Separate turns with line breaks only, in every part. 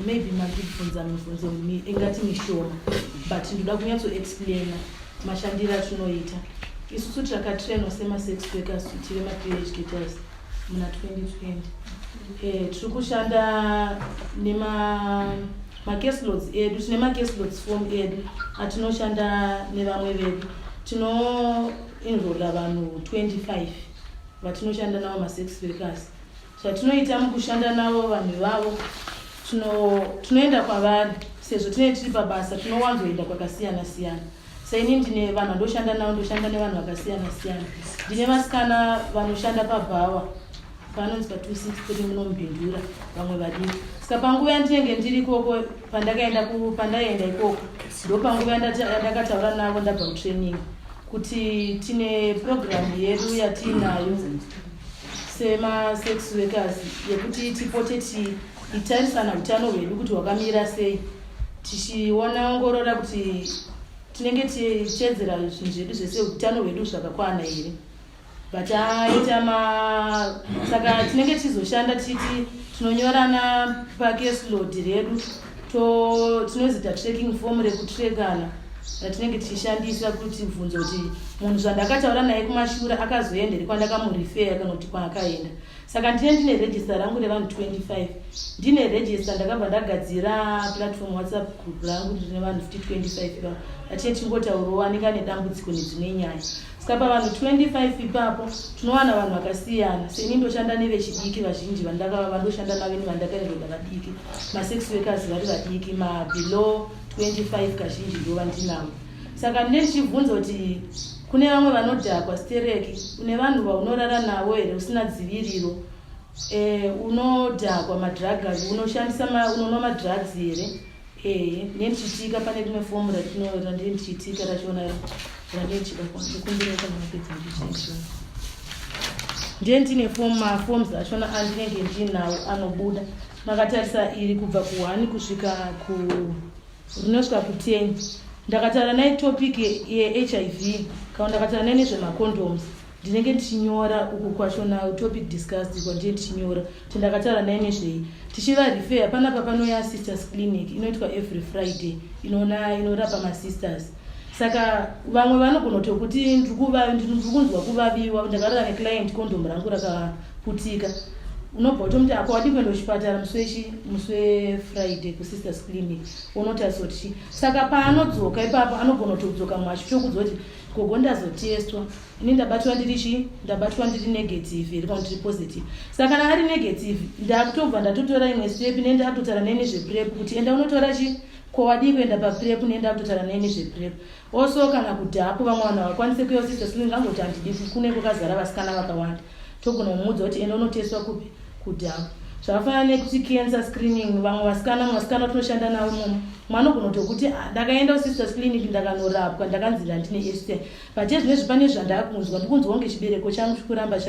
Maybe mandibvunza mibvunzo ingati mishoma, but ndoda kunyatsoexplaina mashandiro atinoita isusu. Takatrainwa semasex workers tiri mapeer educators muna 2020. Tiri kushanda nema macaseloads edu. Tine macaseloads form edu atinoshanda nevamwe vedu. Tinoenrola vanhu 25 vatinoshanda navo, masex workers. Zvatinoita mukushanda navo vanhu ivavo, tinoenda kwavari. Sezvo tinenge tiri pabasa, tinowanzoenda kwakasiyana siyana. Saini ndine vanhu vandoshanda navo, ndoshanda nevanhu vakasiyana siyana. Ndine vasikana vanoshanda pabhawa panonzi pa263 munoMubindura, vamwe vadiki. Saka panguva yandinenge ndiri ikoko, pandaenda ikoko, ndo panguva yandakataura navo ndabva kutraining kuti tine programu yedu yatiinayo semasex workers yekuti tipote tiitarisana utano hwedu kuti hwakamira sei, tichiona ongorora kuti tinenge tichiedzera zvinhu zvedu zvese, utano hwedu zvakakwana here. Vataita ma saka tinenge tichizoshanda titi tinonyorana pacaseload redu, tinozita tracking form rekutrekana ratinenge tichishandisa kuti bvunzo kuti munhu zvandakataura naye kumashure akazoenda here kwandakamurefer kana kuti kwaakaenda. Saka ndine register rangu revanhu 25. Ndine register, ndakabva ndagadzira platform, WhatsApp group rangu rine vanhu futi 25 ipapo, atine tichingotaurawo anenge ane dambudziko nedzimwe nyaya. Saka pavanhu 25 ipapo tinowana vanhu vakasiyana. Seni ndoshanda nevechidiki vazhinji vandoshanda navo nevandakaenrola vadiki, masex workers vari vadiki, mabelow 25 kazhinji ndo vandinavo. Saka ndine ndichibvunza kuti kune vamwe vanodhakwa stereki, une vanhu vaunorara navo here usina dziviriro, unodhakwa, madrugs unoshandisa, unonwa madrugs here? Ehe, nendichitika pane rimwe fomu randine ndichitika rachona randine ndichida ndikumbira kana mapedza ndichiita. Ndiye ndine fomu, maforms achona andinenge ndinawo anobuda. Makatarisa iri kubva ku1 kusvika ku rinosvika ku10. Ndakataura naye topic yeHIV kana ndakataura naye nezvemacondoms, ndinenge ndichinyora uku kwachona, topic discussed kwandinenge ndichinyora kuti ndakataura naye nezvei. Tichivarefer panapa panoya sisters clinic inoitwa every Friday, inoona inorapa masisters. Saka vamwe vanogona kutokuti ndiri kunzwa kuvaviwa, ndakarara neclient, condom rangu rakaputika. Unobva utomuti ako wadi kuenda kuchipatara musi wechi musi weFriday kusisters clinic, unotarisa kuti chii. Saka paanodzoka ipapo anogona kutodzoka mumwe achitokudza kuti, "Gogo, ndazotestwa ini, ndabatwa ndiri chii, ndabatwa ndiri negative here kana ndiri positive?" Saka kana ari negative, ndakutobva ndatotora imwe step nende akutotaura naye nezvePrep kuti enda unotora chi ko wadii kuenda paPrep. Nende akutotaura naye nezvePrep also. Kana kudhapo, vamwe vanhu havakwanise kuya sisters clinic, angoti handidi, kune kwakazara vasikana vakawanda. Togona kumuudza kuti enda unotestwa kupi, kudhapo. Zvakafanana nekuti cancer screening, vamwe vasikana, vamwe vasikana tinoshanda navo imomo, mwana ogona kutokuti, "Ah, ndakaenda kusisters clinic, ndakanorapwa, ndakanzi ndandine STI, but ezvinezvi pane zvandakunzwa, ndikunzwa kunge chibereko changu chikuramba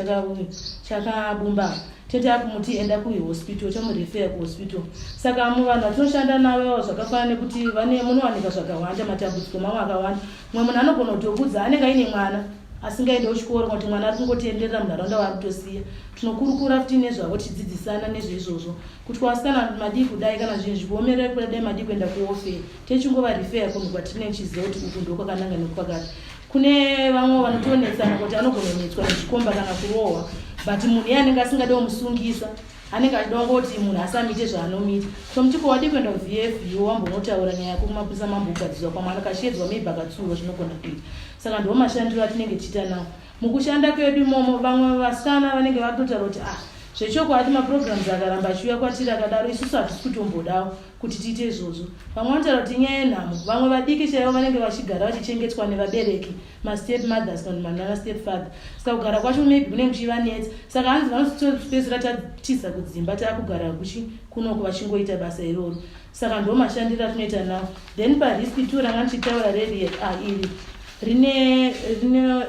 chakabumba." Tete akumuti enda kuhospital, tomurefer kuhospital. Saka muvanhu vatinoshanda navo, zvakafanana nekuti vane munowanika zvakawanda, matambudziko mamwe akawanda. Mumwe munhu anogona kutokudza anenge aine mwana asingaendewo chikoro, kana kuti mwana ari kungotenderera munharaunda waari kutosiya. Tinokurukura futi nezvavo, tichidzidzisana nezveizvozvo kuti kwasikana madii kudai, kana zvinhu zvikuomerera kudai, madii kuenda kuofe. Techingovarefer kunhu kwatinenge tichiziva kuti uku ndokwakananga nekukwakati. Kune vamwe vanotonetsana kuti anogona kunetswa nezvikomba kana kurohwa, but munhu iye anenge asingade kumusungisa, anenge achida kungoti munhu asamite zvaanomita. So muti ko wadii kuenda kuVFU, wambonotaura nyaya yako kumapurisa, mambogadziswa pamwe akashedzwa, maybe akatsurwa, zvinogona kuita. Saka ndo mashandiro atinenge tichiita nawo mukushanda kwedu imomo. Vamwe vasikana vanenge vatotaura kuti, "Ah, zvechokwadi maprograms akaramba achiuya kwatiri akadaro, isusu hatisi kutombodawo kuti tiite izvozvo." Vamwe vanotaura kuti inyaya yenhamo. Vamwe vadiki chaivo vanenge vachigara vachichengetwa nevabereki, mastep mothers kana manana step father. Saka kugara kwacho maybe kunenge kuchivanetsa. Saka hanzi vanozotopedzisira tatiza kudzimba, taakugara kuchi kunoku, vachingoita basa iroro. Saka ndo mashandiro atinoita nawo. Then parisk two ranga ndichitaura reri, ah, iri rine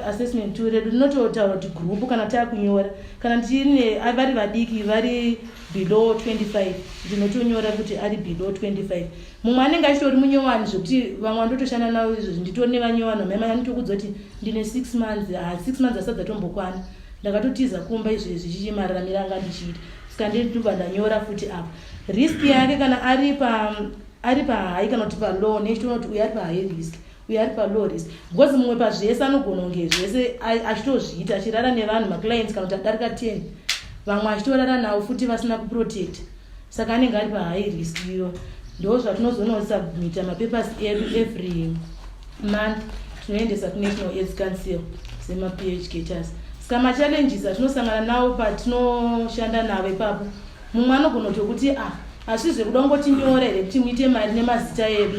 assessment two redu rinototaura kuti group kana taakunyora, kana ndine vari vadiki vari below 25, ndinotonyora kuti ari below 25. Mumwe anenge achitori munyowani zvekuti vamwe vandotoshanda navo izvozvi, nditori nevanyowani vamai anotokudza kuti ndine 6 months, ha, 6 months asati atombokwana, ndakatotiza kumba izvezvi, chichi mararamiro anga ndichiita. Saka ndinobva ndanyora futi apa. Risk yake kana ari pa ari pahigh kana kuti palow, nechitoona kuti uyu ari pahigh risk, uyu ari palow risk, because mumwe pazvese anogona kunge zvese achitozviita, achirara nevanhu, maclients kana kuti adarika 10, vamwe achitorara navo futi vasina kuprotect, saka anenge ari pahigh risk. Iyo ndo zvatinozonosubmita mapapers edu every month, tinoendesa kuNational AIDS Council semapeer educators. Saka machallenges atinosangana nawo patinoshanda navo ipapo, mumwe anogona kutokuti, "Ah, asi zvekuda kungotinyora here kuti muite mari nemazita edu?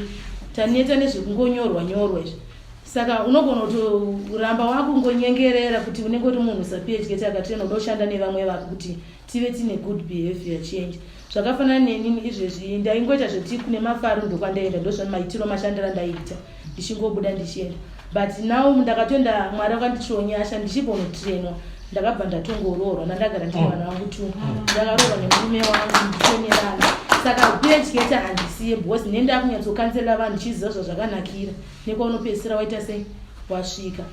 Taneta nezvekungonyorwa nyorwa izvi." Saka unogona kutoramba wakungonyengerera kuti unenge uri munhu sapeer educator akatraina, uda kushanda nevamwe vako kuti tive tine good behavior change. Zvakafanana nenini izvezvi, ndaingoita zvekuti kune mafaro ndokwandaenda, ndozvamaitiro mashandiro andaiita, ndichingobuda ndichienda. But now ndakatoenda, Mwari akanditiwo nyasha, ndichibva unotrainwa ndakabva ndatongoroorwa, nandagara ndine vana vangu two. Ndakaroorwa nemurume wangu, nditone vana. Saka peer educator handisiye, because nenda kunyatsokansela vanhu chiziva zvazvakanakira nekwaunopedzisira waita sei wasvika.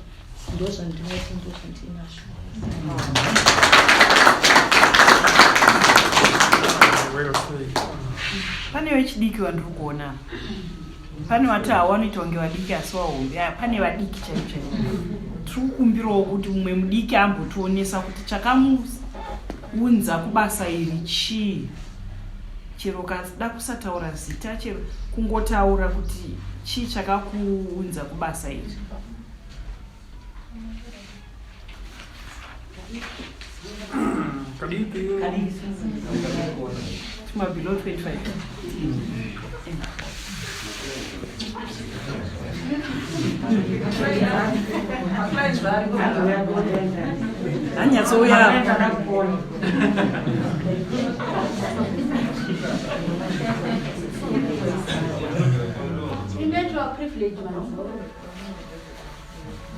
Ndo zvandinoti, ndo zvandinazvo.
Well said.
Pane vechidiki vandiri kuona, pane vati hawanoita kunge vadiki asi vahombe. Aya, pane vadiki chaivo chaivo. Tiri kukumbirawo kuti mumwe mudiki ambotionesa kuti chakamuunza kubasa iri chii, chero kada kusataura zita, chero kungotaura kuti chii chakakuunza kubasa iri.
Kadiki.
Tuma below 25. Hanyatsouya.
Indoitwa Privilege Manzoro.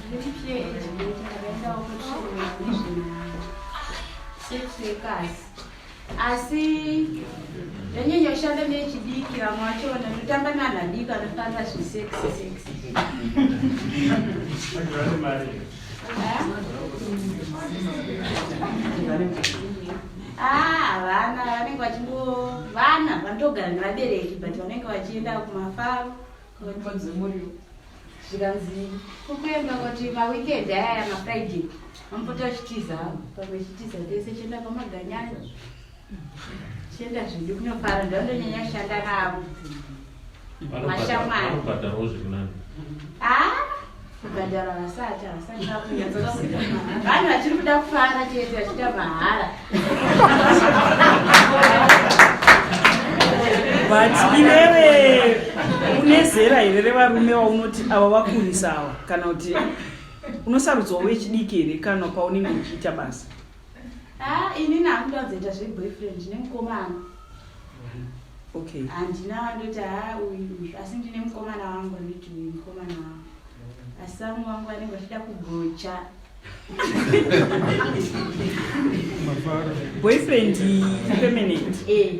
Ndiri peer educator, ndakaendawo kutraining nezvema sex workers, asi ndanyanya kushanda nechidiki. Vamwe vachona ndotamba nevanhu vadiki vanofarira zvesex sex. Eh? Ah, vana vanenge vachingo vana vanotogara nevabereki, but vanenge vachienda kumafaro, zvikanzi kukuenda kuti maweekend aya, maFriday, vamupota vachitiza, pamwe chitiza tese, chienda kwamaganyanya, chienda zvedu kunofara. Ndandonyanya kushanda navo mashamwari.
Vanobhadharawo zviri nani?
Ah, kubhadhara vasati, havasati vakunyatsa. Vanhu vachiri kuda kufara chete, vachiita mahara.
But iwewe une zera here revarume waunoti ava vakurisa ava, kana kuti unosarudzawo wechidiki here kana paunenge uchiita basa?
Ah, inini hangu zveboyfriend, ndine mukomana. Handina wandoti ha, uyu uyu, asi ndine mukomana wangu andoti uyu mukomana wangu, asi vamwe vangu vanenge vachida kugocha.
Mafaro.
Boyfriend permanent?
Eh.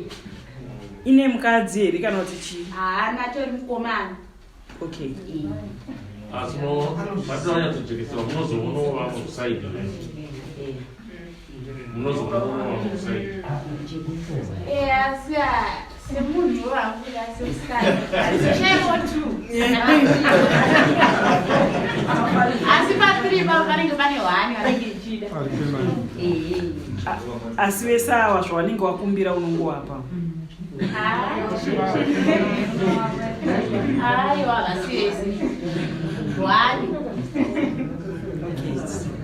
Ine mukadzi here kana kuti chii?
Haana, tori mukomana.
Asi matinonyatsojekeserwa, munozoonawo vamwe kuside, munozoonawo vamwe kuside.
Eh, asi ah, semunhu wangu, semusikana, chaivo two, asi pathree pavo panenge pane one vanenge ichida.
Ari permanent.
Eh.
Asi vese ava zvavanenge vakumbira unongowapa?
Aiwa, havasi vese, one.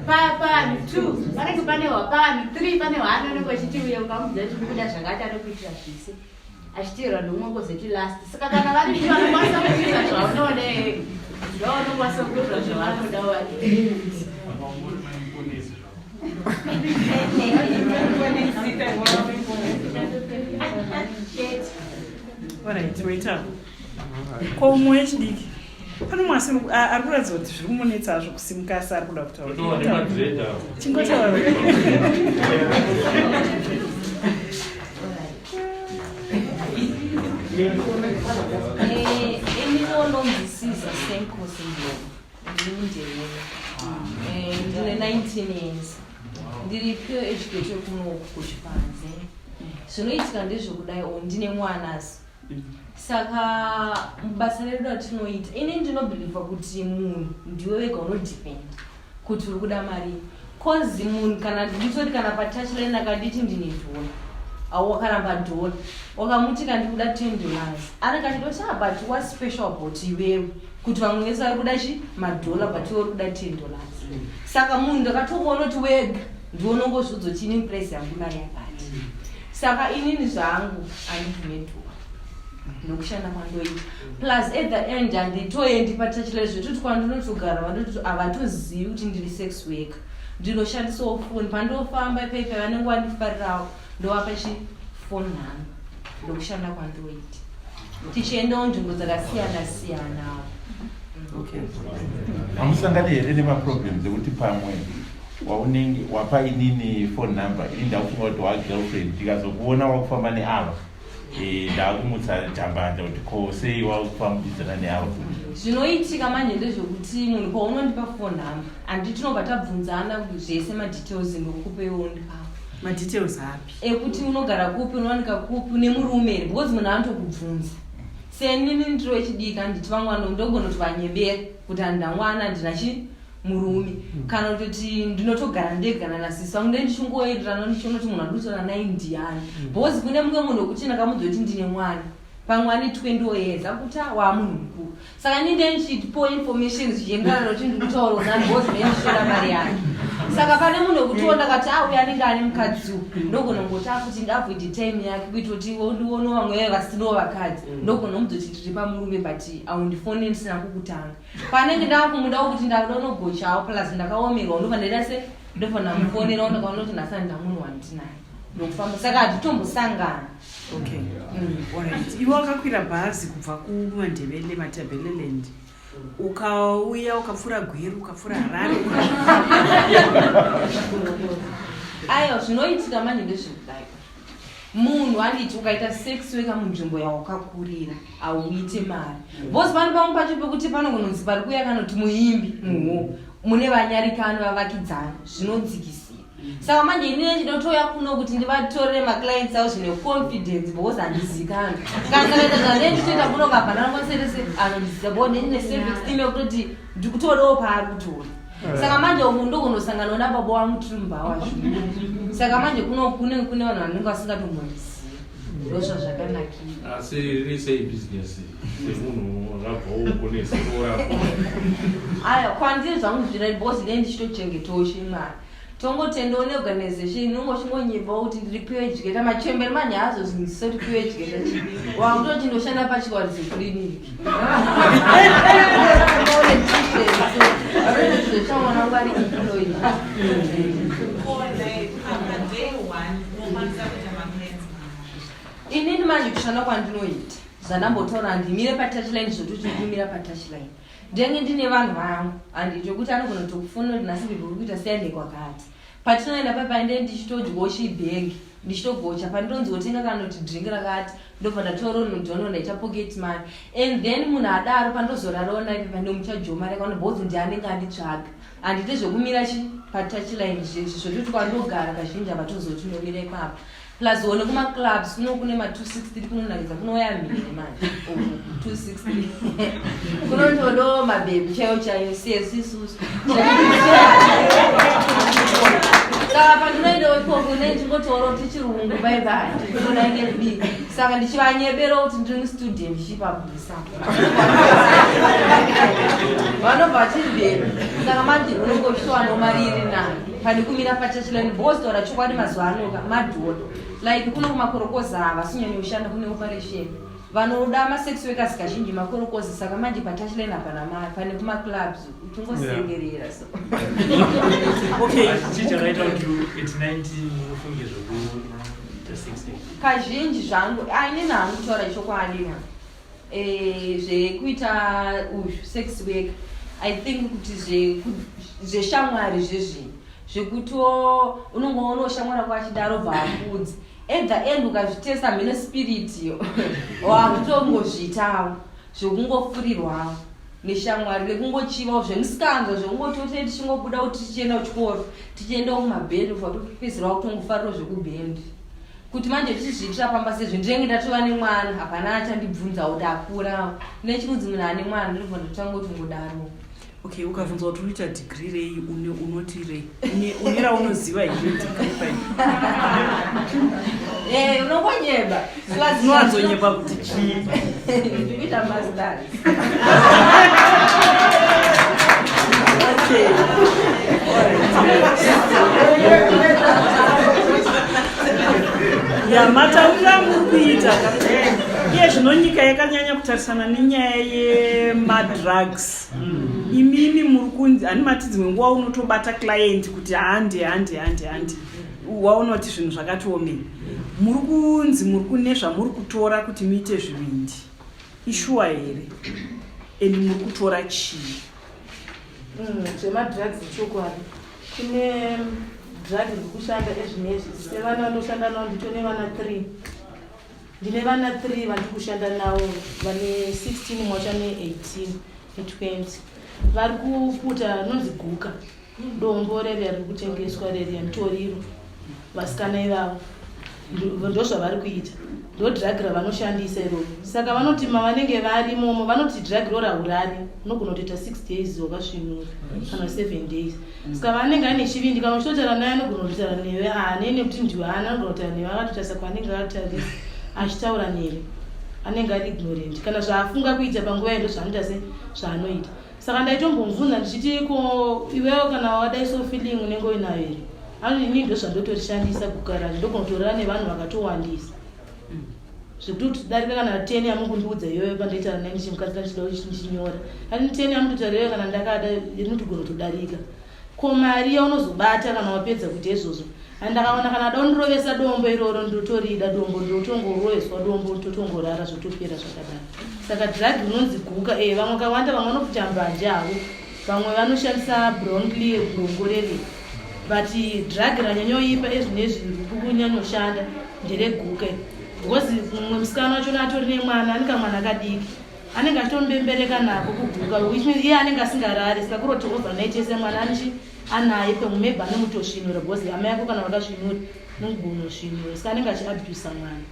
Pavanhu two panenge pane pavanhu three pane one anenge achiti uye ukamudza kuti kuda zvakati, anokuitira zvese, achiteerwa nomumwe, kozoti last. Saka kana vari two vanokwanisa kuita zvaunoda here, ndavanokwanisa kuita zvavanoda vari. Chete.
Alright, waita ko umwe wechidiki, pane umwe ari kuratidza kuti zviri kumunetsa hazvo kusimuka, asi ari kuda kutaura.
Totova nemadhireda.
Chingotaura.
Inini ndonzi Caesar Senkosi Ndlovu, ndiri muNdevere. Ndine 19 years, ndiri peer educator kunoku kuChipanze. Zvinoitika ndezvekudai o ndine mwana asi saka mubasa redu ratinoita ini ndinobhilivha kuti munhu ndiwe wega unodependa kuti uri kuda mari cause munhu kana nditori kana patouchline akanditi ndine dhora au wakaramba dhora wakamuti kandikuda $10 anenge achitoti ah but what special about iwewe kuti vamwe vese vari kuda chi madhola but iwe uri kuda $10? Saka munhu ndakatokuona kuti wega ndiwe unongozviudza kuti inini price yangu mari yakati. Saka inini zvangu handibvume dhora nokushanda kwandoita, plus at the end handitoendi patachila zvekuti kwandinotogara vandototi havatozivi kuti ndiri sex worker. Ndinoshandisawo foni pandofamba ipaipa, vanenge vandifarirawo ndovapa chi phone number. Ndokushanda kwandoita, tichiendawo nzvimbo dzakasiyana siyanawo.
Okay.
Hamusangani here nemaproblems ekuti pamwe waunenge wapa inini phone number, ini ndakufunga kuti wagirlfriend, ndikazokuona wakufamba neava, ndakumutsa jambanja kuti ko sei wakufambidzana neava futi?
Zvinoitika manje ndezvekuti munhu paunondipa phone number, handi tinobva tabvunzana zvese madetails, ndokupewo ndipapo.
Madetails api?
Ekuti unogara kupi, unowanika kupi, une murume here, because munhu anotokubvunza. Senini ndiri wechidiki, handiti vamwe vanhu ndogona kuti vanyebera kuti handina mwana, handina chi murume, kana kutoti ndinotogara ndega nanasisi vangu. Ndee ndichingoenderana ndichiona kuti munhu andikutora naye ndiani, because kune mumwe munhu wekuti ndakamudza kuti ndine mwana, pamwe ane 20 years, akuti ah, waamunhu mukuru. Saka ini ndee ndichipo information zvichienderana nokuti ndikutaura nani, because ndee ndichitora mari yake. Saka pane munhu wekutiwo ndakati a uyo anenge ane mukadzi uyu, ndogona kungoti akuti ndiavoid time yake kuita kuti ndiono vamwe veve vasinawo vakadzi. Ndogona kumudza kuti ndiri pamurume, but aundifonei ndisina kukutanga. Panenge ndakumudawo kuti ndakuda unogochawo, plus ndakaomerwa, ndobva ndaita se ndobva ndamufonerawo, ndakaona kuti nhasi handina munhu wandinaye, ndokufamba. Saka hatitombosangana.
Okay, alright. Iwe wakakwira bhazi kubva kuMandebele, Matabeleland, ukauya, ukapfuura Gweru, ukapfuura Harare.
Aiwa, zvinoitika manje ndezvekudai, munhu handiti ukaita sex worker munzvimbo yawakakurira hauite mari, because pano pamwe pacho pekuti panogononzi pari kuuya kanoti muimbi muho mune vanyarikani, vavakidzani, zvinodzikisira. Saka manje inini ndinotouya kuno kuti ndivatorere maclients avo zvine confidence, because handizikanwi. Kana ndakaita zvandee ndichitoita kuno, kabhana ngoserese anondiziva, because ndine self esteem yekutoti ndikutodawo paari kutora. Saka manje uku ndokunosanganawo nababa wangu tiri mubhawa zvino. Saka manje kuno kune vanhu vanenge vasingatombondiziva, ndozvazvakanakira.
Asi riri sei bhizinesi semunhu wakabvawo uko nesoro rako?
Aya, kwandiri zvangu zvira, because ndee ndichitochengetawo chimwana. Tongotendawo neorganization inongochingonyimbawo kuti ndiri peer educator. Machembere manje haazozinzisa kuti peer educator chii. Wakutoti ndoshanda pachiwaridzo clinic, zvechawana vari employee.
Day one unokwanisa kuita maclients?
Inini manje kushanda kwandinoita, zvandambotaura, handimire patouchline. Zvototi ndikumira patouchline, ndenge ndine vanhu vangu, handiti wekuti anogona kutokufona kuti nhasi bhebhi uri kuita sei kwakati. Patinoenda paipai, ndee ndichitodyawo chibhegi, ndichitogocha pandinonzi wotenga kana kuti drink rakati, ndobva ndatora unodhono, ndaita pocket money. And then munhu adaro, pandozorarawo naye pepa, ndomuchajawo mari yakawanda, because ndi anenge anditsvaga. Handite zvekumira chi patouchline zvezvi zvototi kwandogara kazhinji havatozoti unomira ipapo. Plus one kumaclubs kuno kune ma263, kunonakidza, kunouya mhiri manje uku 263, kunondodo mabhebhi chaiyo chaiyo sesu isusu. Saka pandinoendawo ikoko ne ndichingotaura kuti chirungu, bye bye, ndinonainedii. Saka ndichivanyebera kuti ndiri mustudio, ndichipabvisa, vanobva vachibhebhi. Saka manje unenge uchitowanawo mari iri nani pane kumira patouchline, because taura chokwadi, mazuva anoka madhora like kuno kumakorokoza havasinyanya kushanda, kune operation vanoda masex workers kazhinji makorokoza. Saka manje patouchline hapana mari pane kumaclubs uchingosengerera so.
Okay.
Chii chakaita kuti at 19 ufunge zvokuita sex work?
Kazhinji zvangu ainini hangu, kutaura chokwadi ka, zvekuita uyu sex work, I think kuti zveshamwari zvezvinhu zvekuti unongoona shamwari wako achidaro, bva akudzi, at the end ukazvitesta mhino spirit yo, wakutongozviitawo zvekungofurirwawo neshamwari nekungochivawo zvemusikanzwa, zvekungoti tichingobuda kuti tichienda kuchikoro, tichiendawo kumabhendi, ufa topedzerawo kutongofarirawo zvekubhendi. Kuti manje tichizviitira pamba sezvo ndinenge ndatova nemwana, hapana achandibvunza kuti akura. Nechikunzi munhu ane mwana ndinobva ndatanga kuti ngodaro.
Okay, ukabvunzwa kuti unoita degree rei une unoti rei? Une une raunoziva here degree pai?
Eh, unongonyeba.
Unowanzonyepa kuti chii?
Ndikuita masters.
Okay. Ya matauriro amuri kuita iye zvino nyika yakanyanya kutarisana nenyaya yemadrugs. Imimi muri kunzi hani mati dzimwe nguva unotobata client kuti handi handi handi handi waona kuti zvinhu zvakati omei. Muri kunzi muri kune zvamuri kutora kuti muite zvivindi. Ishuwa here? And muri kutora chii?
Zvemadrugs chokwadi kune drug riri kushanda ezvinezvi sevana vandoshanda navo nditone vana 3 ndine vana 3 vandiri kushanda navo vane 16 mumwe wacho ane 18 ne20 vari kuputa rinonzi guka dombo reriya riri kutengeswa reriya mutoriro vasikana ivavo ndozvavari kuita ndo drug ravanoshandisa iroro saka vanoti mavanenge vari imomo vanoti drug ro raurari unogona kutoita 6 days wakasvinura kana 7 days saka vanenge ane chivindi kana uchitotaura naye anogona kutotaura newe haanei nekuti ndiwe ana anogona kutaura newe akatotarisa kwaanenge akatarisa achitaura newe anenge ari ignorant kana zvaafunga kuita panguva iyo ndozvaanoita se zvaanoita saka ndaitombomubvunza ndichiti ko iwewo kana wadai so feeling unenge uinayo here anoti inini ndozvandotorishandisa guka racho ndogona kutorara nevanhu vakatowandisa zvekuti darika kana 10 yamukundiudza iyoyo pandoitaura naye ndichimukadzira ndichida kuti ndichinyora ani 10 yamutotaura iyoyo kana ndakada inotogona kutodarika ko mari yaunozobata kana wapedza kuita izvozvo ani ndakaona kana ada undirovesa dombo iroro ndotorida dombo ndotongoroeswa dombo totongorara zvotopera zvakadaro saka drug rinonzi guka e vamwe kawanda vamwe vanoputa mbanje havo vamwe vanoshandisa brown clear brongo reri but drug ranyanyoipa ezvinezvi riri kunyanyoshanda ndereguka because mumwe musikana wachona atori nemwana anenge kamwana kadiki anenge achitomubembereka nako kuguka which means iye anenge asingarari saka kuroti overnight yese mwana anichi anaye pamwe maybe anomutosvinura because hama yako kana vakasvinura unogona saka anenge achiabusa mwana.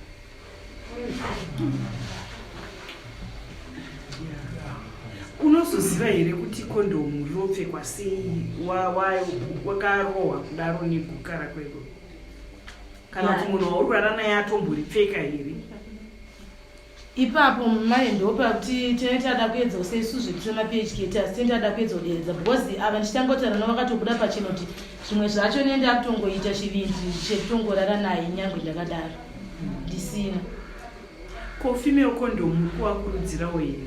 Unozoziva here kuti kondomu rinopfekwa sei wakarohwa kudaro neguka rako iro? Kana kuti munhu wauri kurara naye atomboripfeka here?
Ipapo mai ndopakuti tinenge tada kuedza sesu zvedu semaphk asi tinenge tada kuedza kuderedza because ava ndichitangotaura navo vakatobuda pachena kuti zvimwe zvacho ne ndakutongoita chivindi chekutongorara naye nyangwe ndakadaro ndisina.
Ko female condom muri kuvakurudzirawo here?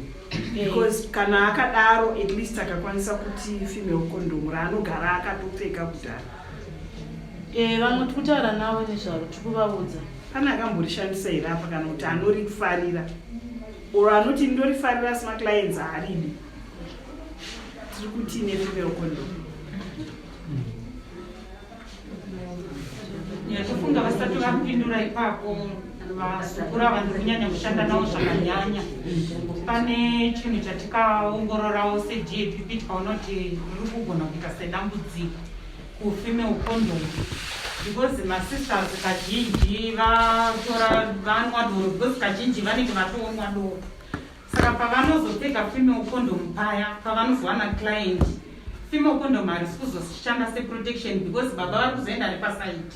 Because kana akadaro at least akakwanisa kuti female condom raanogara akatopfeka kudhara.
Vamwe tiri kutaura navo nezvaro tiri kuvaudza.
Pane akamborishandisa here apa kana kuti anorifarira or anoti ndorifarira asi maclients haaridi? Tiri kuti nefemale condom.
Ndatofunga vasati vapindura ipapo vazukuru ava ndiri kunyanya kushanda navo zvakanyanya. Pane chinhu chatikaongororawo seGAPP tikaona kuti riri kugona kuita sedambudziko kufemale condom because masisters kazhinji vatora vanwa doro because kazhinji vanenge vatonwa doro saka pavanozopfeka female condom paya pavanozowana client female condom harisi kuzoshanda seprotection because baba vari kuzoenda nepasaidi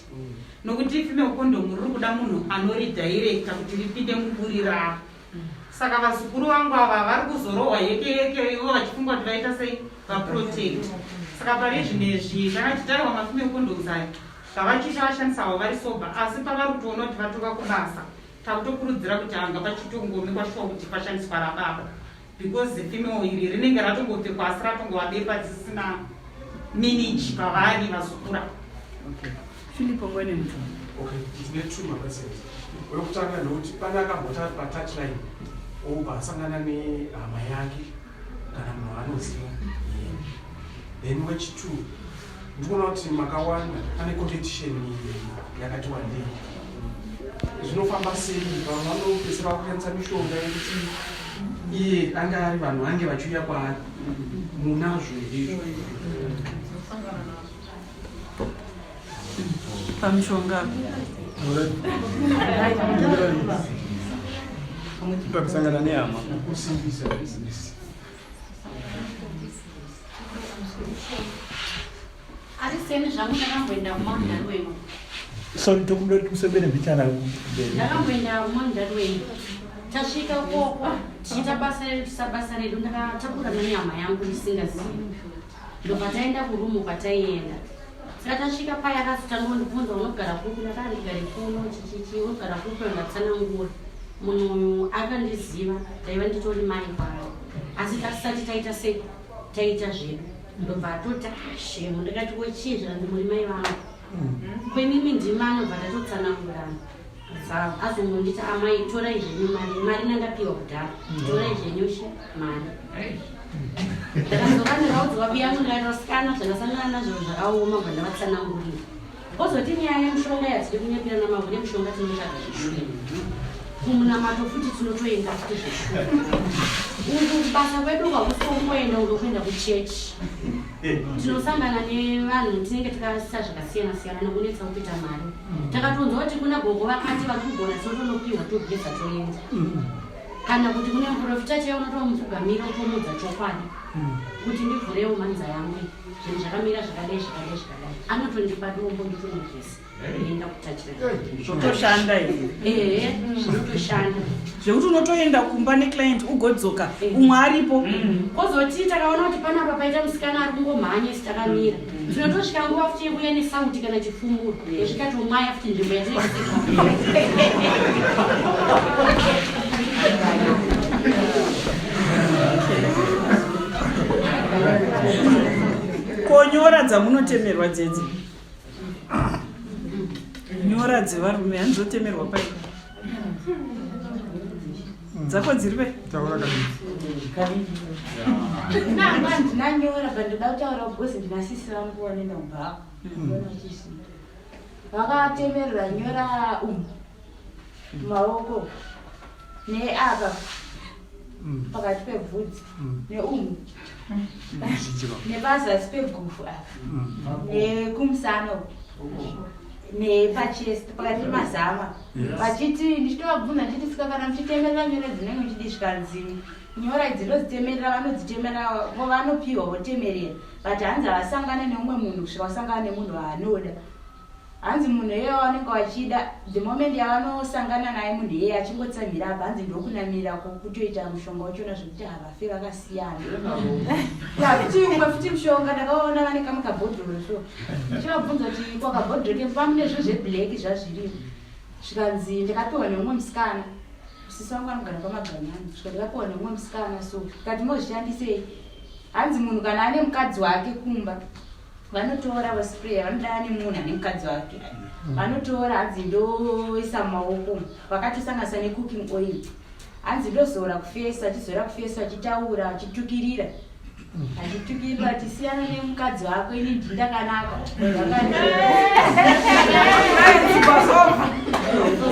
nokuti female condom riri kuda munhu anoridirecta kuti ripinde muburi ravo saka vazukuru vangu ava vari kuzorohwa yeke yeke ivo vachifunga kuti vaita sei vaprotect saka pari zvinezvi takachitaiwa mafemale condoms aya zvavachiita vashandisa havo vari soba asi pavari kutoona kuti vatova kubasa takutokurudzira kuti anga pachitongomekwa shuwa kuti pashandiswa rababa because female iri rinenge ratongopfekwa asi ratongova bepa dzisina miniji pavari vazukura.
Okay. Philip Ongwene mubvunzo.
Okay, ndine two maquestions. Wekutanga ndewekuti pane akamboti ari patouchline obva asangana nehama yake kana munhu waanoziva. Then wechitwo ndikuona kuti makawanda pane competition yakati wandei. Zvinofamba sei vamwe vanopedzisira vakushandisa mishonga yekuti iye anga ari vanhu vange vachiuya kwaari munazvo here izvo?
Pamishonga.
Pakusangana nehama.
Kusimbisa business.
Asi seni zvangu ndakamboenda kumaundarwemo.
Sorry, tokuda kuti musebere mbichana.
Ndakamboenda kumaundarwemo. Tasvika ukoko tichiita basa redu tisabasa redu ndakatakurana nehama yangu ndisingazivi. Ndobva taenda kurumu kwataienda. Saka tasvika paya akazotanga kundibvunza unogara kupi ndakati ndigare kuno chichichi unogara kupi ndatsanangura. Munhu uyu akandiziva ndaiva nditori mai kwayo asi tasati taita sei taita zvedu ndobva atoti shemu ndikati ko chii zvikanzi muri mai vangu kwemimi ndimano bva tatotsanangurana azongonditi amai torai zvenyu mari mari nandapiwa kudhara torai zvenyu she mari ndakadzoka ndakaudzwa biyangu ndikati vasikana zvandasangana nazvo zvakaoma bva ndavatsanangurira kozoti nyaya yemushonga yatiri kunyepirana mavhu nemushonga tinotsvaga zveshuwa kumunamato futi tinotoenda futi zveshuwa uku kubasa kwedu kwakusongoenda unokuenda kuchechi tinosangana nevanhu tinenge takasisa zvakasiyana siyana nokunetsa kuita mari takatonzwa kuti kuna gogo vakati vari kugona tinotonopiwa togeza toenda kana kuti kune muprofita chaiye unotomupfugamira utomuudza chokwadi kuti ndivhurewo mhanza yangu iyi zvinhu zvakamira zvakadai zvakadai zvakadai anotondipa dombo ndotonogeza ndoenda kutachira
Zvotoshanda here?
Ehe, zvinotoshanda.
Zvekuti unotoenda kumba neclient ugodzoka umwe aripo.
Kozoti takaona kuti panapa paita musikana ari kungomhanya isu takamira. Tinotosvika nguva futi yekuuya nesauti kana chifumburo. Tosvika tomwaya futi nzvimbo yatinenge
Ko nyora dzamunotemerwa dzedzi? Nyora dzevarume handizotemerwa pai? Dzako dziri pai?
Taura
kabisa.
Nanga handina nyora but ndoda kutaura because ndina sisi vangu vanoenda kubhawa. Vakatemerera nyora umu maoko neapa pakati pebvudzi neumu nepazasi pegufu apa nekumusana uku nepachest pakati pemazama vachiti ndichitovabvunza ndichiti sika kana muchitemerera nyora dzinenge muchidi zvikanzi nyora idzi ndodzitemerera vanodzitemerera vo vanopiwa votemerera but hanzi havasangane neumwe munhu kusvika vasangana nemunhu waanoda hanzi munhu iye wavanenge vachida the moment yavanosangana naye munhu iyeye achingotsamhira apa hanzi ndokunamira kutoita mushonga wachona zvekuti havafe vakasiyana ya futi umwe futi mushonga ndakaona vane kamwe kabhodhoro so ndichivabvunza kuti ko kabhodhoro ke pamune zvinhu zveblack zvazvirimo zvikanzi ndakapiwa neumwe musikana sisi vangu vanogara pamaganyani svika ndakapiwa neumwe musikana so kati mozvishandisei hanzi munhu kana ane mukadzi wake kumba vanotora vospreya vanoda ane munhu ane mukadzi wake vanotora hanzi ndoisa mumaoko vakatosanganisa necooking oil hanzi ndozora kufesa achizora kufesa achitaura achitukirira achitukirira achisiyana nemukadzi wako ini ndini ndakanaka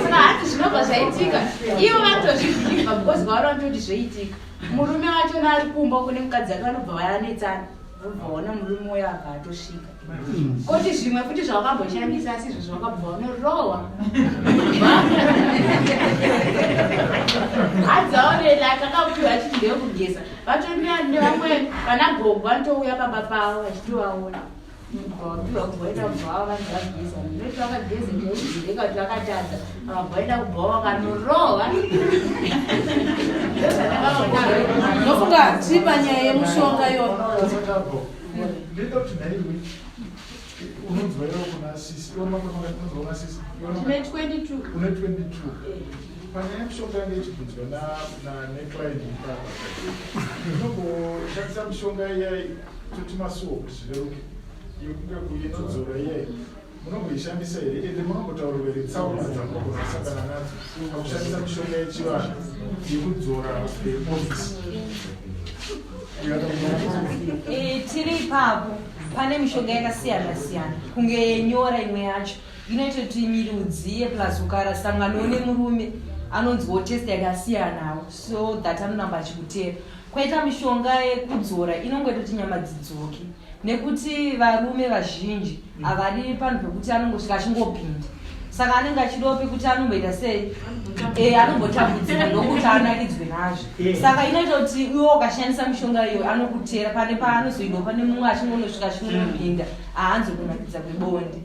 saka hanzi zvinobva zvaitika ivo vanotozvibhilivha because vaona vanototi zvoitika murume wachona ari kumba kune mukadzi wake vanobva vanetsana vobva vaona murume uyo abva atosvika koti zvimwe futi zvawakamboshandisa asi izvo zvawakabva wanorohwa hanzi aonela akakapiwa achiti ndeyekugeza vatomira nevamwe vana gogo vanotouya pamba pavo vachitovaona vapiwa kubvaenda kubvawa vanzi vageza noti vakageza ndeyekugezeka kuti vakatadza vakabvaenda kubvawa vakanorohwa
ndofunga tiri panyaya yemushonga yo
Ndoita kuti nhaiwe unonzwa iwe kuna sisi iwe makore mangani unonzwa kuna sisi
Ndine 22.
Une 22. Panyaya yemishonga yange ichibvunzwa na na neclient ipapa. Unomboshandisa mishonga iya toti masuwo kuti zvireruke. Yekunge kuinodzora iya munomboishandisa here ende munombotaurirwa here tsaona dzamunogona kusangana nadzo pakushandisa mishonga yechivanhu yekudzora office
Eh, tiri ipapo pane mishonga yakasiyana siyana kunge yenyora imwe yacho inoita kuti miri udziye plus ukarasanganawo nemurume anonzwawo test yakasiyanawo so that anoramba achikutera kwaita mishonga yekudzora inongoita kuti nyama dzidzoke nekuti varume vazhinji havadi panhu pekuti anongosvika achingopinda. Saka anenge achidawo pekuti anomboita sei? Eh, anombotambudzika ndokuti anakidzwe nazvo. Saka inoita kuti iwe ukashandisa mishonga iyo anokutera pane paanozoidawo pane mumwe achingonosvika achingonopinda haanzwe kunakidza kwebonde.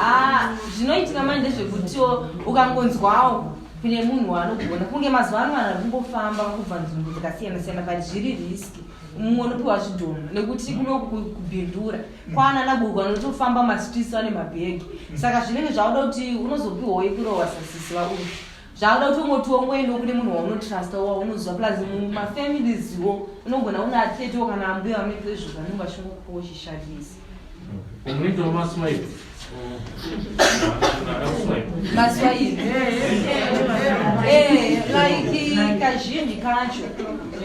Ah, zvinoitika manje ndezvekutiwo ukangonzwawo kune munhu waanogona kunge mazuva ano vanhu vari kungofamba kubva nzvimbo dzakasiyana siyana but zviri riski mumwe unopiwa zvidhoma nekuti kuno kubhindura kwana nagogo anotofamba mastreets vane mabhegi saka zvinenge zvakuda kuti unozopiwawo yekurohwa sasisi vauyu zvakuda kuti ungoti wongoendawo kune munhu waunotrusta waunoziva plus mumafamilieswo unogona una atetewo kana ambuya vanoita izvo zvanenge vachingokupa uchishandisa.
Munoitawo maswipe.
Maswipe. Eh, like kazhinji kacho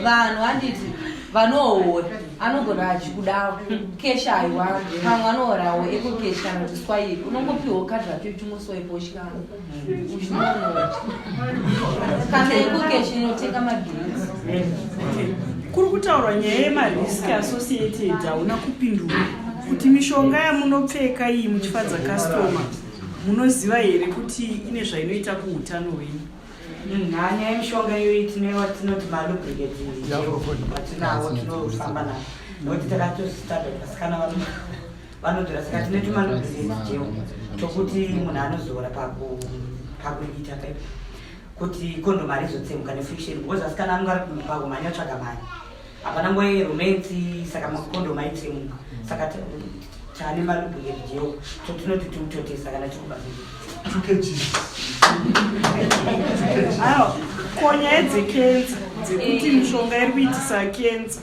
vanhu handiti vanohora anogona achikudawo keshi aiwa pamwe anohorawo eko keshi kana kuti swipe unongopiwawo kadhi racho uchingoswipe uchikana kana eko keshi inotenga magetsi.
Kuri kutaurwa nyaya yemarisk associated, hauna kupindura kuti mishonga yamunopfeka iyi muchifadza customer, munoziva here kuti ine zvainoita kuutano hwenyu?
Nyaya yemishonga iyoyi, tine watinoti malubricants watinawo tinofamba nawo, nokuti takatostada kuti vasikana vanodzora, saka tine tumalubricants gel tokuti munhu anozora pakuita paipa kuti kondomu harizotsemuka nefriction, because vasikana anonge ari pakumhanya kutsvaga mari, hapana nguva yeromance, saka makondomu aitsemuka. Saka tane malubricant gel totinoti tiutotesa kana tiri kubasa.
2 kgs.
Aiwa, ko nyaya dzekenza, dzekuti mishonga iri kuitisa kenza,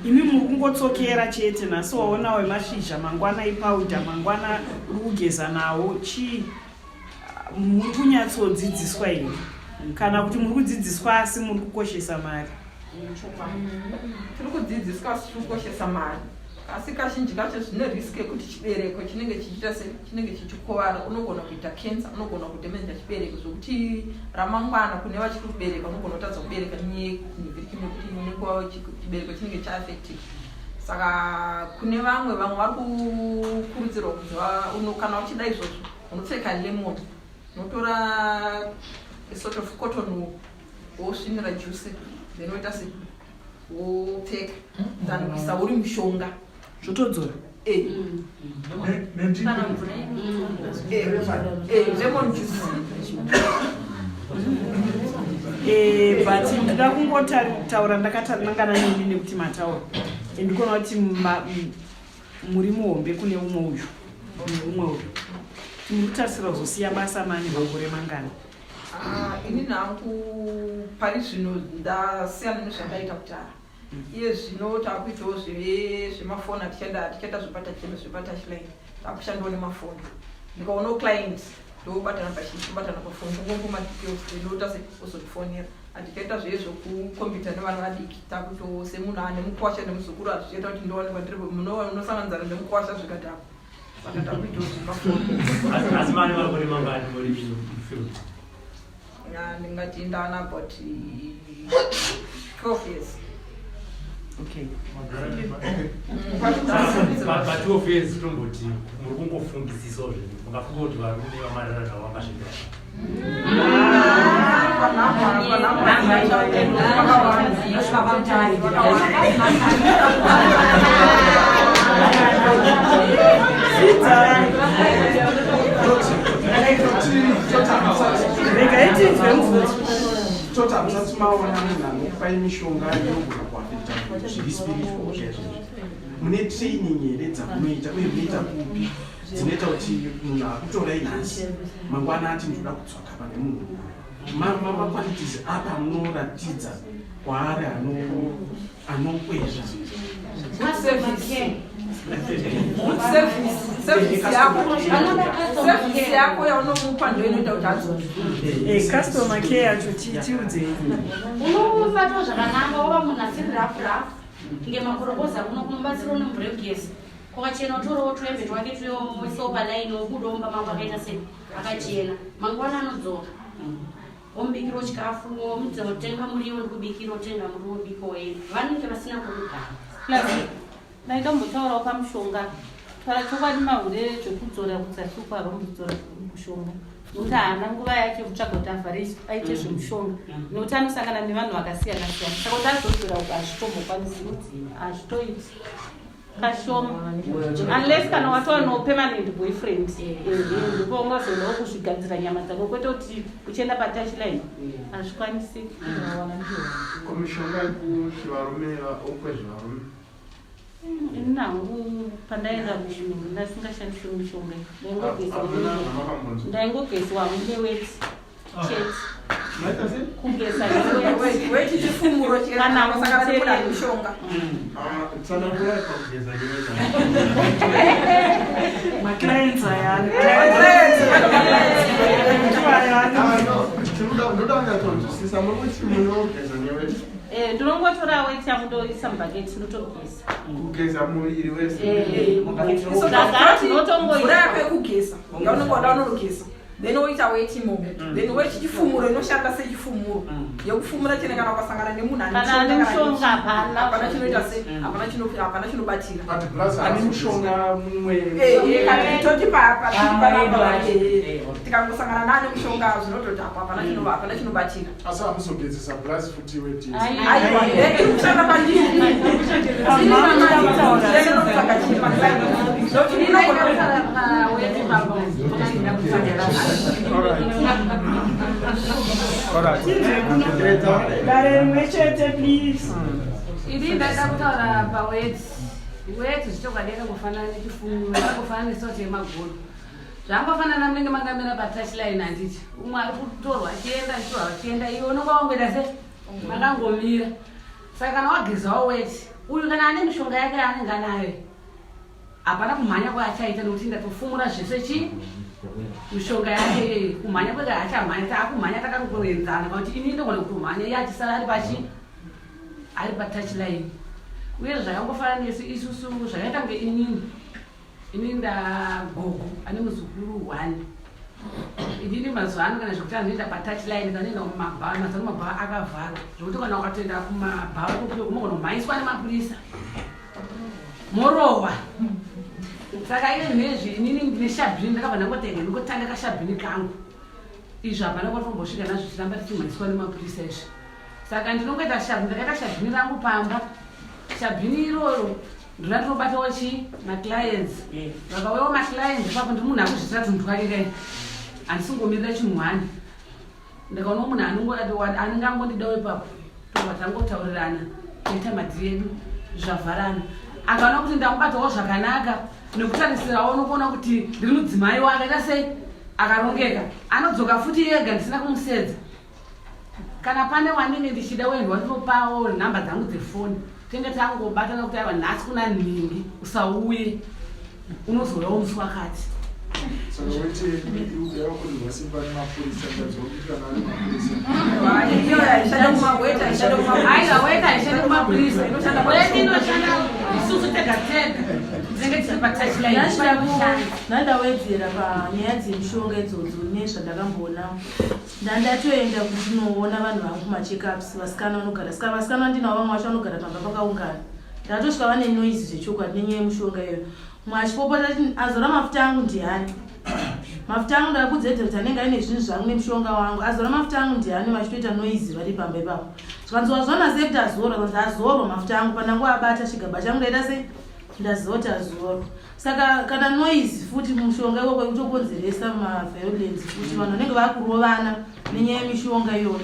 imi muri kungotsokera chete, nhasi waona wemashizha, mangwana ipowder, mangwana uri kugeza nawo, chii? Muri kunyatsodzidziswa here, kana kuti muri kudzidziswa asi muri kukoshesa mari?
Tiri kudzidziswa asi tiri kukoshesa mari, asi kazhinji kacho zvine risk yekuti chibereko chinenge chichiita se chinenge chichikuvara, unogona kuita cancer, unogona kudhamenja chibereko zvokuti ramangwana kune vachiri kubereka unogona kutadza kubereka nenyaya yekuti unenge chibereko chinenge chaaffected. Saka kune vamwe vari kukurudzirwa kunzi kana uchida izvozvo unopfeka lemon, unotora a sort of cotton wool, wosvinira juice, then woita se wopfeka than kuisa uri mushonga.
Zvotodzora.
Eh. Eh, lemon juice.
But ndida kungotaura ndakatanangana nemi nekuti mataura, ndikuona kuti muri muhombe kune umwe uyu neumwe uyu. Muri kutarisira kuzosiya basa mane makore mangani?
Ah, ini hangu pari zvino ndasiyana nezvandaita kudhara. Iye zvino takuitawo zvemafoni, atichaenda zvepatacheno zvepatouchline, takushandawo nemafoni. Ndikaonawo client ndobatana pachitobatana pafoni, tongopa madetails, ndinoita se ozotifonera. Hatichaita zviye zvekukombita nevana vadiki, takuto semunhu ane mukwasha nemuzukuru, hazvichaita kuti ndowanikwa ndiri unosanganidzana nemukwasha zvikadhakwa, saka takuitawo zvemafoni.
Asi mane makore mangani muri mufield?
Ndingati ndana about 12 years.
Okay.
Pa12 years, tomboti muri kungofungisisawo zvinhu, mungafunga kuti varume vamarara navo vangazvipera?
Regai tinzwe mubvunzo.
Toti hamusati maona munhu anokupai mishonga inogona kuafecta zviri spiritual chaizvo. Mune training here dzamunoita, uye munoita kupi, dzinoita kuti munhu akutorai nhasi, mangwana ati ndoda kudzoka pane munhu uyu? Maqualities apa amunoratidza kwaari anokwezva?
Good service. Good service. Service yako, service yako yaunomupa ndo inoita kuti adzoke.
Customer care yacho, tiudzei.
Unobatwa zvakanaka, wava munhu asiri rough rough, kunge makorokoza kuno kunobatsira nemvura yekugeza kwakachena, utorawo twembe twake tuyoisawo palaini, wobuda mumba mangu akaita sei, akachena. Mangwana anodzoka, womubikirawo chikafu, womutenga muriwo, ndikubikira, otenga muriwo, bika woenda. Vanenge vasina kwekugara.
Plus ndaida kumbotaurawo pamushonga. Para chokwadi mahure zvekudzora kudzasi uko havambodzora mushonga nokuti haana nguva yake yekutsvaga kuti avhare aite zvemushonga nokuti anosangana nevanhu vakasiyana siyana saka kuti azodzora uko hazvitombokwanisi hazvitoiti kashoma unless kana watova no permanent boyfriend ndipo ungazodawo kuzvigadzira nyama dzako kwete kuti uchienda patouchline hazvikwanisiki.
Ko mishonga yekuti varume okwezve varume?
Ini hangu pandaenda kuchinhu ndasingashandisi mishonga.
Hamuna zvamakambonzwa?
Ndaingogezwa hangu neweti chete.
Maita sei?
Kugeza.
Weti chifumuro chete.
Kana
saka
mutereri.
kuda mishonga.
Tsanangurai pakugeza neweti.
Maclients ayani.
Ah, no, ndoda kunyatsonzwisisa muri kuti munogeza neweti?
Eh, ndinongotora weti yangu ndoisa mubhaketi ndotogeza.
Kugeza muviri wese?
Ndagara ndinotongoisa.
Mvura yako yekugeza yaunenge wada unonogeza, then woita weti imomo, then weti chifumuro inoshanda sechifumuro yekufumura chene kana ukasangana nemunhu ane
Kana ane
mushonga.
mushonga, hapana.
Hapana chinoita se hapana chinobatira.
Ane mushonga mumwe?
Kana toti panapa tikangosangana naane mushonga zvinotodhakwa, hapana chinobatira.
Asi hamuzogezesa plus futi weti?
Aiwa, iri kushanda pandiri. Ndinotsvaga chii nokuti ndinogona.
Dare rimwe chete, please.
Ini ndaida kutaura paweti. Weti zvichokwadi yakangofanana nechifumuro, yakangofanana nesauti yemagodo. Zvangofanana munenge makamira patouchline, handiti? Umwe ari kutorwa achienda, achitorwa achienda, iwe unonga wangoita se makangomira. Saka kana wagezawo weti, uyu kana ane mishonga yake yaanenge anayo, hapana kumhanya kwaachaita nekuti ndatofumura zvese chi mishonga yake iyoyi. Kumhanya kwega haachamhanya, taakumhanya takangoenzana, kana kuti ini ndogona kutomhanya iye achisara ari pachi ari patouchline. Uye zvakangofanana nesu isusu, zvakaita kunge inini ndagogo ane muzukuru one. Inini mazuva ano kana zvekuti anoenda patouchline, kanoenda kumabhawa, mazuva ano mabhawa akavharwa, zvekuti kana ukatoenda kumabhawa unogona kumhanyiswa nemapurisa morohwa. Saka iye nezvi inini ndine shabhini, ndakabva ndangotenga ndingotanga kashabhini kangu. Izvo hapana kwatombosvika nazvo, tichiramba tichimhanyiswa nemapurisa izvi. Saka ndinongoita shabhini, ndakaita shabhini rangu pamba. Shabhini iroro ndona ndinobatawo chi maclients vakauyawo maclients ipapo. Ndiri munhu akuzviitira tunhu twake kai, handisingomirira chinhu hani. Ndikaona munhu anenge angondidawo ipapo, tobva tangotaurirana, toita madhiri edu, zvavharana. Akaona kuti ndamubatawo zvakanaka nekutarisirawo nokuona kuti ndiri mudzimai wake akaita sei, akarongeka, anodzoka futi yega ndisina kumusedza. Kana pane wanenge ndichida wendwa, ndinopawo nhamba dzangu dzefoni, tinenge tangobatana kuti aiwa, nhasi kuna nhingi usauye, unozouyawo musi wakati.
Saka weti yavakurirwa simba nemapurisa, ndadzwa kuti kana ari mapurisa.
Iyo haishande kumagweta, haishande kumapurisa.
Aiwa, weti haishande kumapurisa. Weti inoshanda isusu tega tega tinenge tiri patouchline.
Ndandawedzera panyaya dzemishonga idzodzo nezvandakamboona. Ndandatoenda kuti ndinoona vanhu vangu kumacheckups, vasikana vanogara, saka vasikana vandinavo vamwe vacho vanogara pamba pakaungana. Ndatosvika vane noise zvechokwadi nenyaya yemushonga iyoyo. Mumwe achipopota ati azora mafuta angu ndiani, mafuta angu ndakakudzedza kuti anenge aine zvinhu zvangu nemushonga wangu, azora mafuta angu ndiani? Vachitoita noise vari pamba ipapo. Zvikanzi wazvona sei kuti azorwa? Kanzi azorwa mafuta angu pandangu abata chigaba changu, ndaita sei, ndaziva kuti azorwa. Saka kana noise futi mushonga ikoko ikutokonzeresa maviolence futi, vanhu vanenge vakurovana nenyaya yemishonga iyoyo.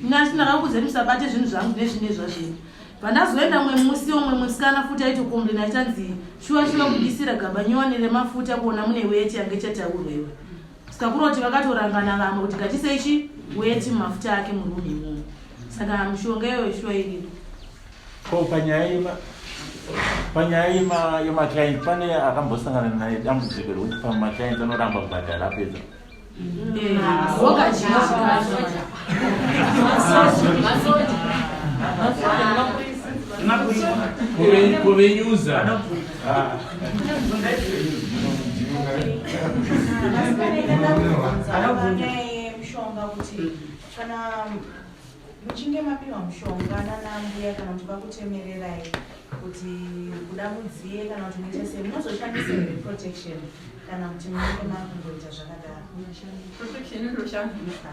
Nasi ndakakudza kuti musabate zvinhu zvangu nezvine zvazvino. Pandazoenda mumwe musi, umwe musikana futi aitocomplaina achitanzi shuwa shuwa kudisira gaba nyowani remafuta kuona mune weti yange ichataurwa iwe. Saka kuroti vakatorangana vamwe kuti ngatisei chi weti mumafuta ake murumu imomo. Saka mishonga iyoyo shuwa iriko.
Ko panyaya yemaclient, pane akambosangana naye dambudziko rekuti pamaclients anoramba kubhadhara apedza?
Woga.
Kuvenyuza.
Panyaya yemushonga, kuti kana muchinge mapiwa mushonga nana mbuya kana kuti vakutemererai. Kuti kuda mudziye kana kuti muite sei, munozoshandisa here protection kana kuti munenge makungoita zvakadaro?
Protection indoshandisa.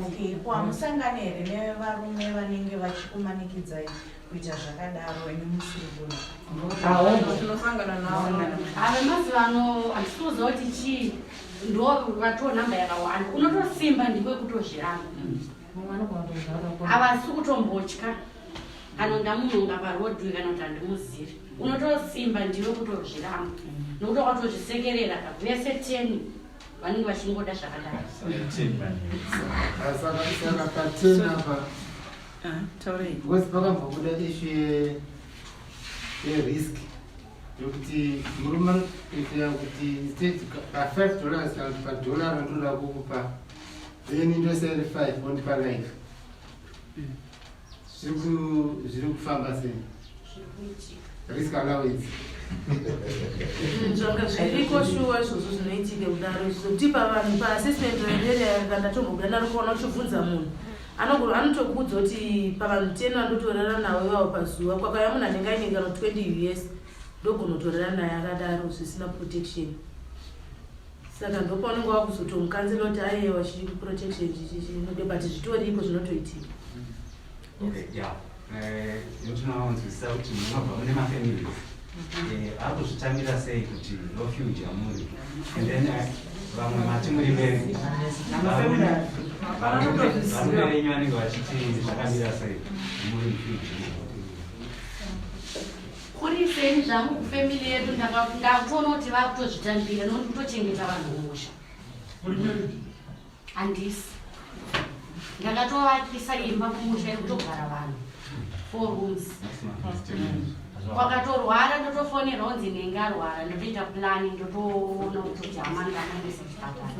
Okay, ko hamusangani here nevarume vanenge vachikumanikidzai kuita zvakadaro imi musiri kuda?
Tinosangana navo.
Ava mazuva ano handisi kuziva kuti chii, ndo vatoo namba yakawanda, unotosimba ndikwe kutozviramba. Havasi kutombotya kana ndamunhonga parodhi kana kuti handimuzivi, unotosimba ndiwe kutozviramba nokuti wakatozvisekerera ka vese 10 vanenge vachingoda zvakadaro.
Saka pa10 apa, because pakambobuda issue yerisk yokuti murume anoprefera kuti instead pa$5 kana kuti padollar randinoda kukupa, then ndosairi 5 ondipa life. Zviri kufamba sei risk allowance?
Zvanga zviriko shuwa izvozvo zvinoitika kudaro, zvekuti pavanhu paassessment rerere kandatombobuda naro kuona, uchibvunza munhu anotokuudza kuti pavanhu 10 vandotorara navo ivavo pazuva, kwakauya munhu anenge aine kana 20 US, ndogonotorara naye akadaro zvisina protection. Saka ndopaunenge wakuzotomukanzela kuti aiwa, chi protection chinode, but zvitoriko zvinotoitika.
Okay, yeah. Ndinonzwisisa kuti munobva mune mafamilies. Ari kuzvitamira sei kuti refuge yamuri? And then vamwe mati muri married. Varume venyu vanenge vachiti zvakamira sei muri refuge?
Kuri seni zvangu kufamily yedu, ndakutoona kuti vakutozvitambira nokuti kutochengeta vanhu mumusha handisi. Ndakatovakisa imba kumusha yekutogara vanhu, four rooms. Kwakatorwara ndotofonerwa kunzi nenge arwara, ndotoita plan, ndotoona kutoti hama ndanoendesa kuchipatara.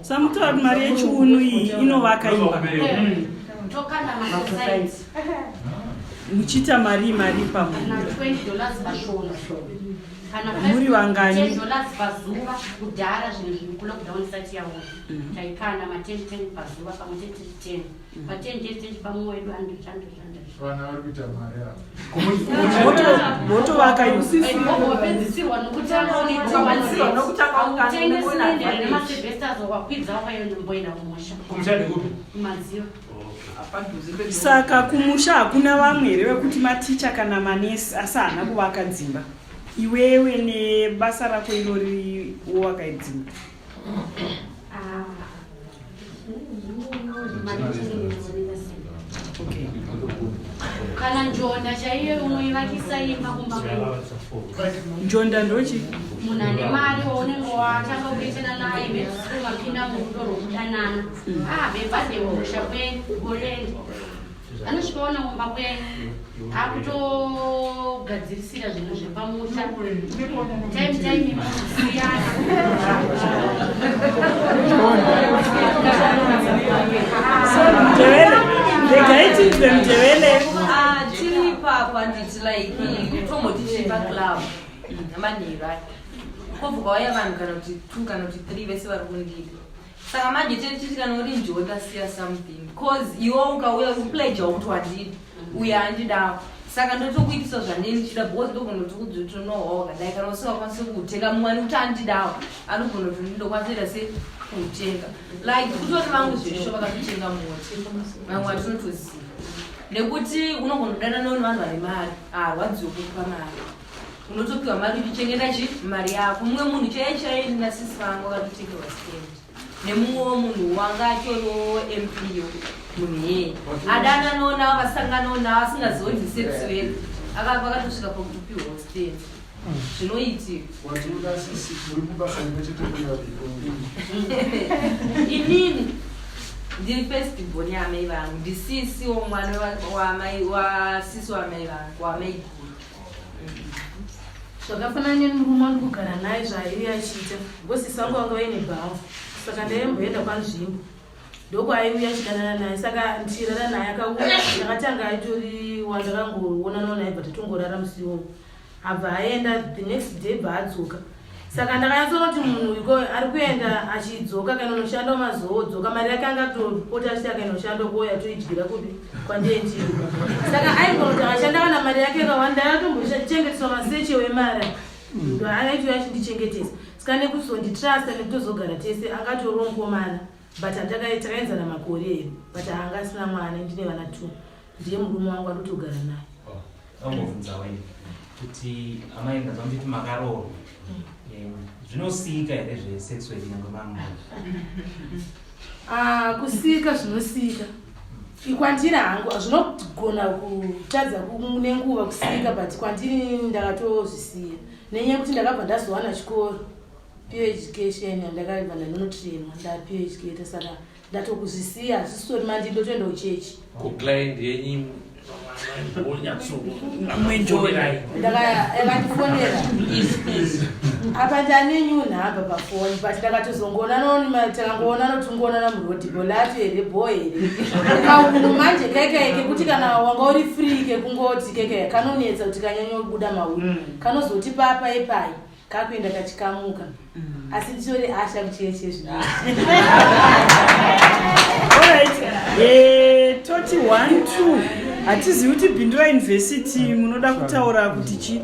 Samutaura kuti mari yechiunu iyi inovaka imba?
Tokanda masociety.
Muchiita mari pamwe?
Kana $20 pasvondo kana
Muri vangani?
$10 pazuva. Kudhara zvinhu zviri kulockdown isati yauya, taikanda ma10 10 pazuva, pamwe 10 10 pa 10 10 10 pamwe wedu 100 100 100.
Vana vari kuita mari ava.
Motovaka imba.
Wapedzisirwa nokutanga.
Ukapedzisirwa nokutanga
utenge cylinder nemaasbestos, wakwidza wakaimboenda kumusha.
Kumusha ndekupi?
Kumadziva.
Saka kumusha hakuna vamwe here vekuti maticha kana manesi, asi haana kuvaka dzimba? Iwewe nebasa rako irori wowaka dzimba?
Ah,
Okay.
Kana njonda chaiyo unoivakisa imba kumba kwenyu.
Njonda ndochi?
Munhu ane mari waunenge watanga kuitana naye, mezvisiko mapinda murudo rwokudanana, ah, bebhadhe musha kwenyu goreni, anosvika ona mumba kwenyu akutogadzirisira zvinhu zvepamusha, time time inosiyana.
So Mndebele, regai tinzwe Mndebele.
Ah, tiri ipapo handiti, like tomboti tiri paclub namanheru aya, kwobva kwauya vanhu kana kuti two kana kuti three, vese vari kundida. Saka manje tiri kana uri njonda, siya something, cause iwe ukauya upledgewo kuti wandida, uyo andidawo, saka ndotokuitisa zvandini ndichida, because ndogona kuti kudzitonohwa wakadai. Kana usingakwanisi kuutenga, mumwe ani kuti andidawo anogona kuti ndokwanisa kuita se kuutenga. Like kutori vangu zvesho vakatotenga mota, vamwe vatinotoziva, nekuti unogona kudanana nevanhu vane mari, haarwadziwe kukupa mari, unotopiwa mari uchichengeta chi mari yako. Mumwe munhu chaiye chaiye, nasisi vangu vakatotengerwa stand nemumwewo munhu wanga atoriwo MPyo, munhu iyeye adananawo navo, vasanganawo navo, asingazivi kuti sex work, vakatosvika pakupiwawo stand. Zvinoitika.
Watinoda sisi muri kubasa rimwe chete muri vaviri?
Inini ndiri first born yaamai vangu, ndisisi womwana wamai wasisi wamai vangu, wamai guru.
Zvakafanana nemurume wandiri kugara naye zvaaive achiita, because sisi vangu vanga vaine bhavu, saka ndaimboenda kwanzvimbo ndokwaiuya achidanana naye. Saka ndichirara naye akauya, ndakatanga aitori wandakangoonanawo naye, but tongorara musi iwowo, abva aenda. The next day bva adzoka. Saka ndakanyatsoona kuti munhu uyu ko ari kuenda achidzoka kana unoshanda mazoodzoka mari yake anga atopota achiti akaenda ushanda kuoya toidyira kupi kwandendiri. Saka aigona kuti akashanda kana mari yake yakawanda akatombochengeteswa maseche wemari. Ndo aitouya achindichengetesa. Saka nekuzonditrusta nekutozogara tese anga atoriwo mukomana but takaenzana makore here but anga asina mwana ndine vana two. Ndiye murume wangu andotogara naye.
Vambobvunzawo ini kuti amai ndanzwa muchiti makaroorwa. Zvinosiyika here zvesex work nyangwe mamwe?
Ah, kusiyika zvinosiyika. Kwandiri hangu zvinogona kutadza nenguva kusiyika but kwandiri ndakatozvisiya nenyaya yekuti ndakabva ndazowana chikoro pure education yandakabva ndanonotrainwa ndapure educator saka ndatokuzvisiya hazvisitori mandi ndotoenda kuchechi.
Ko client yenyu
Yakandifonera apa ndane new number pafoni but ndakatozongoona takangoona notingoonana murodhi bolato here bho here kaunhu manje keke kekuti kana wanga uri free kekungoti keke kanonetsa kuti kanyanyobuda mauri kanozoti papa epai kakuenda kachikamuka asi nditori asha kucheche zvino.
Alright. Toti 1 2 hatizivi kuti Bindura University munoda kutaura kuti chi.